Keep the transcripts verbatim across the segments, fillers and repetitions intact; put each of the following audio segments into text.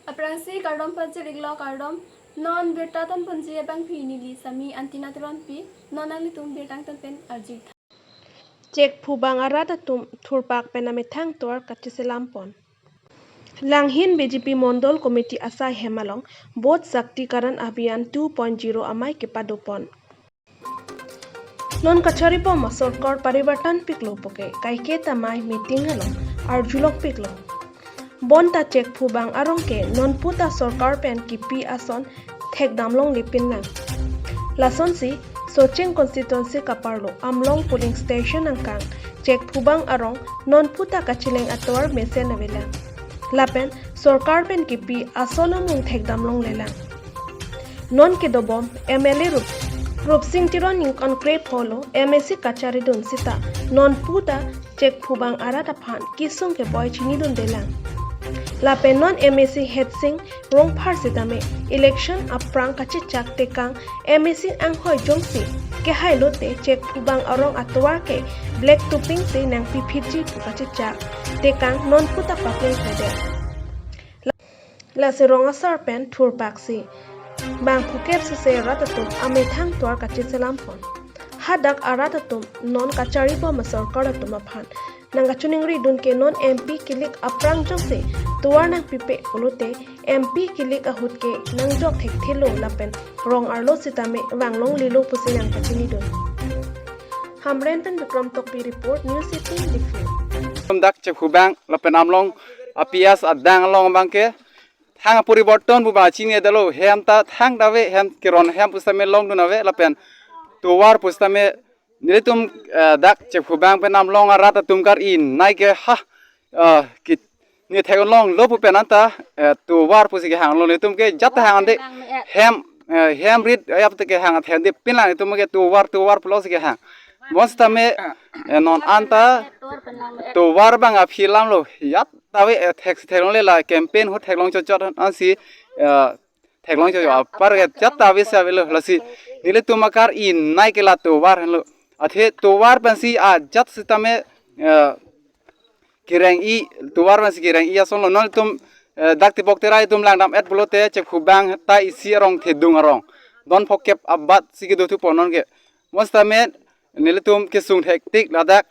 Aphrangsi kardom pajir-iklo, kardom. Non birta tonponji abangpi neli Sami Antina Teronpi, non nanglitum birta angton pen arju-ik tha. Chekphubang arat atum thurpak pen amethang tovar kacheselampon. Langhin B J P Mondol Committee asai hem along Bhot Shaktikaran Abhiyan two point zero amei kepadopon. Non kacharibom asorkar parivartan piklo puke kaiketa amei meeting along arjulok piklo. Bonta Chekphubang arong ke non puta sorkar pen kipi ason thekdam longle pinlang. Lasonsi Socheng constituency kaparlo Amlong polling station angkang Chekphubang arong non puta kacheleng atovar mesen avelang. Lapen sorkar pen kipi ason amung thekdam longlelang. Non kedobom M L A Rup, Rupsing Teron ingkoi krepho lo M A C kacharidun seta non puta Chekphubang arat aphan kesung keboi chinidundelang. Lapen non M A C Headsing Rongphar sitame election aphrang kachechak tekang M A C anghoi jongsi kehai lote Chekphubang arong atovar ke black topping si nangpiphitji pu kachechak tekang non puta paplengkledet. Lasi rong asar pen thurpaksi bang phukep sese rat atum amethang tovar kacheselampon. Hadak arat atum non kacharibom asorkar atum aphan nangkachiningridun ke non M P kilik aphrang jongsi tovar nangpipe pulote M P kilik ahut ke nangjok thekthelo lapen rong arlo sitame vanglonglelo pusi nangkachinidun. Hamren pen Bikram Tokbi report, News eighteen Diphu. Dak Chekphubang lapen Amlong a P S adang along abang ke thang aporiborton pu ba chinidetlo, hem ta thangta ave, hem keron hem pusitame longdun ave lapen tovar pusitame nelitum, eh, dak Chekphubang pen Amlong arat atum kar-i nai ke ha, eh, ki ne theklonglo pu pen anta, eh, tovar pusi kehanglo, netum ke jat hang ande hem, eh, hem rit ayap te kehang athe ande pinlang netum ke tovar tovar pulo si kehang. Bonsitame, eh, non anta tovar abang aphi lamlo, jat ta ave, eh, thek si theklongle la campaign ahut theklong chotchot ansi, eh, theklong chotchot apar ke jat ta ave si avelo, lasi nelitum akar-i nai ke la tovar henlo. Athe tovar pensi ajat sitame, eh, kereng-i, tovar pensi kereng-i asonlo. Non itum, eh, dak Tibok Terai itum langdam-et pulote Chekphubang ta isi arong thedung arong don phokep abat si kedo thupo non ke. Bonsitame nelitum kesung thektik ladak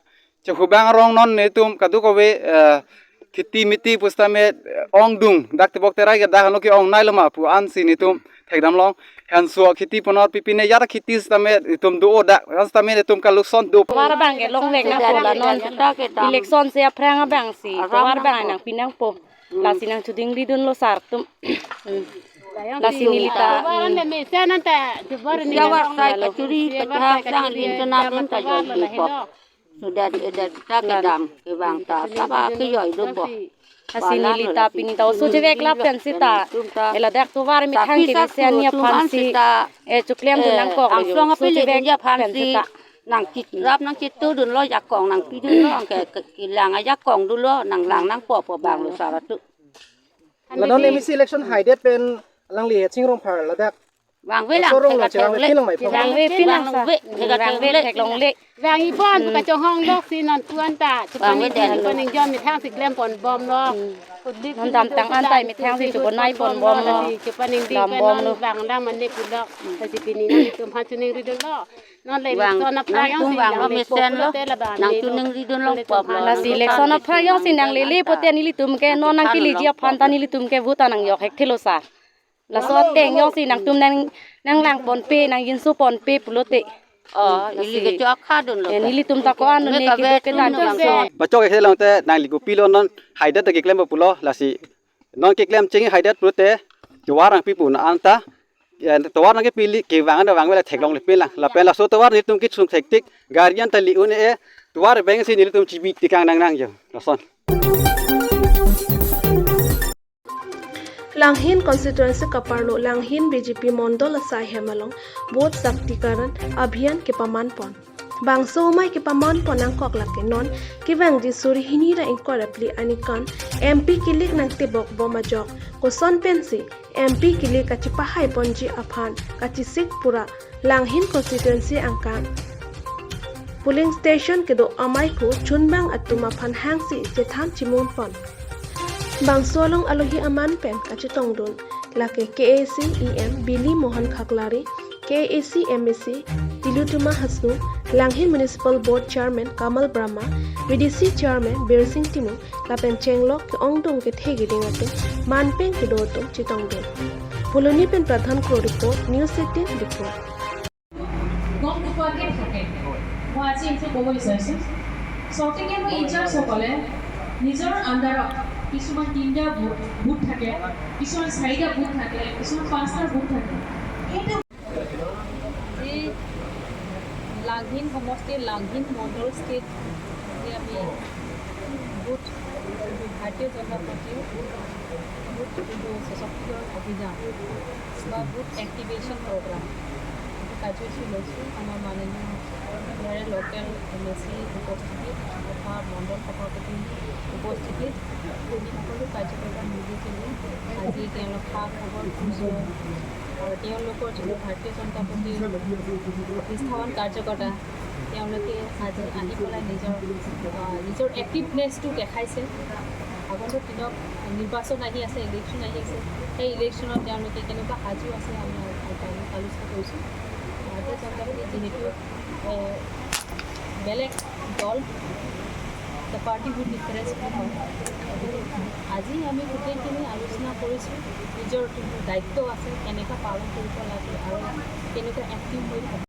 Chekphubang arong non netum kadokave, eh, kheti miti pusitame, eh, ongdung, dak Tibok Terai ke dak ano ke-ong nailo ma pu ansi netum thekdam long. Hanso kheti ponor pipine jara kheti sitame itum do-o dak, sitame itum kalukson do. Tovar abang ke longvek nangpo la non. Election si aphrang abangsi tovar abang nangpi nangpo. Lasi nangchoningridunlo sar atum. Hmm. Lasi neli ta, hmm. Tovar sai kachuri, kachak sang rin chonat rin ta joi di po. Sudah di, sudah kita kedam, kevang ta, taba kejoi do po. Lasi neli ta pini ta oso chevek lapen seta. Ela dak tovar methang kemesen aphansi, eh, choklemdun nangkoklo, angsong oso apilek chevek lapen seta. Nangchitrap nangchitudunlo, jakong nangpidunlo, ke, ke, kelang ajakong dunlo, nanglang nangpo po abanglo sar atum. La non M A C election haidet pen alangli Headsing Rongphar ladak vangve lang, sorong lo, thek chevangve thek pinlang mai pho. Vangve pinlang sa. Vangve, thek vangve theklongle. Vang-i bon, hmm, kachonghong lok si non puan ta. Vangve den. Chupaningding, chupaningding methang si klemponbomlo. Hmm. Non damtang antai methang si chobonaiponbomlo. Chupaningding pen non vangdam mane pulo. Hmm. Lasi pini nanglitum aphan choningridunlo. Non le vang, election aphrang nangtum jongsi vanglo nangle mesenlo, pulote labang nangchoningridunlo pulo. Lasi election aphrang jongsi nanglele pulote nelitum ke non nangkeleji aphan ta nelitum ke vote ta nangjok hekthelo sar. Laso ateng jongsi nangtum nang, nanglangponpe, nangjinsoponpe pulote. Oh, ili kechok khadunlo. Eh, nelitum ta ko-an ne kedo kedan so. Bachok ke longte nangli kopilo non haidet ta keklempo pulo, lasi non keklem cheng haidet pulote tovar nangpi pu na anta. Ya, tovar nangkepili kevang anta vangve la theklongle pinlang. Lapen laso tovar netum kesung thektik, gari anta li-un-e, tovar abangsi nelitum chibi tikang nangnang jo. Lason. Langhin constituency kaparlo Langhin B J P Mondol asai hem along Bhot Shaktikaran Abhiyan kepamanpon. Bangso amei kepamanpon nangkok lake non kevangji suri hini ra ingkoi ra phli aningkan M P kilik nangtebokbom ajok, koson pensi M P kilik kachipahaiponji aphan kachisik pura Langhin constituency angkang polling station kedo amei pu chunbang atum aphan hangsi chethan chimunpon. Bangso along alohi aman pen kachetongdun lake K A A C E M Bili Mohan Khaklari, K A A C M A C Tilottama Hasnu, Langhin Municipal Board Chairman Kamal Brahma, V D C Chairman Birsing Timung, lapen chenglok ke-ongdung kethe keding atum, man pen kedo atum chetongdun. Phuloni pen Pradhan Kro report, News eighteen Diphu. গম নোপোৱাকে থাকে। মই আজি এইটো ক'ব বিচাৰিছোঁ, sorting and ইনচাৰ্জসকলে নিজৰ আণ্ডাৰত কিছুমান তিনিটা বুথ, বুথ থাকে, কিছুমান চাৰিটা বুথ থাকে, কিছুমান পাঁচটা বুথ থাকে। সেইটো আজি লাংহিন সমষ্টিৰ লাংহিন মণ্ডল স্থিত আজি আমি বুথ, ভাৰতীয় জনতা পাৰ্টীৰ বুথ যিটো সশক্তিকৰণ অভিযান বা বুথ এক্টিভেশ্যন প্ৰগ্ৰাম এইটো কাৰ্যসূচী লৈছোঁ। আমাৰ মাননীয় ইয়াৰে লোকেল এম এ চি উপস্থিতিত তথা মণ্ডল সভাপতি উপস্থিতিত আমি সকলো কাৰ্যকৰ্তা মিলি জুলি আজি তেওঁলোক খা খবৰ খুজিছোঁ আৰু তেওঁলোকৰ যিটো ভাৰতীয় জনতা পাৰ্টীৰ প্ৰতিষ্ঠাপন কাৰ্যকৰ্তা তেওঁলোকে আজি আহি পেলাই নিজৰ, আহ, নিজৰ এক্টিভনেছটো দেখাইছে। আগন্তুক দিনত নিৰ্বাচন আহি আছে, ইলেকশ্যন আহি আছে, সেই ইলেকশ্যনত তেওঁলোকে কেনেকুৱা সাজু আছে আমি আ-, আ-, আলোচনা কৰিছোঁ। ভাৰতীয় জনতা পাৰ্টি যিহেতু, এ, বেলেগ দল, the party with difference বুলি কয়। আজি আমি গোটেইখিনি আলোচনা কৰিছোঁ, নিজৰ যোনটো দায়িত্ব আছে কেনেকুৱা পালন কৰিব লাগে আৰু কেনেকুৱা এক্টিভ হৈ থাকিব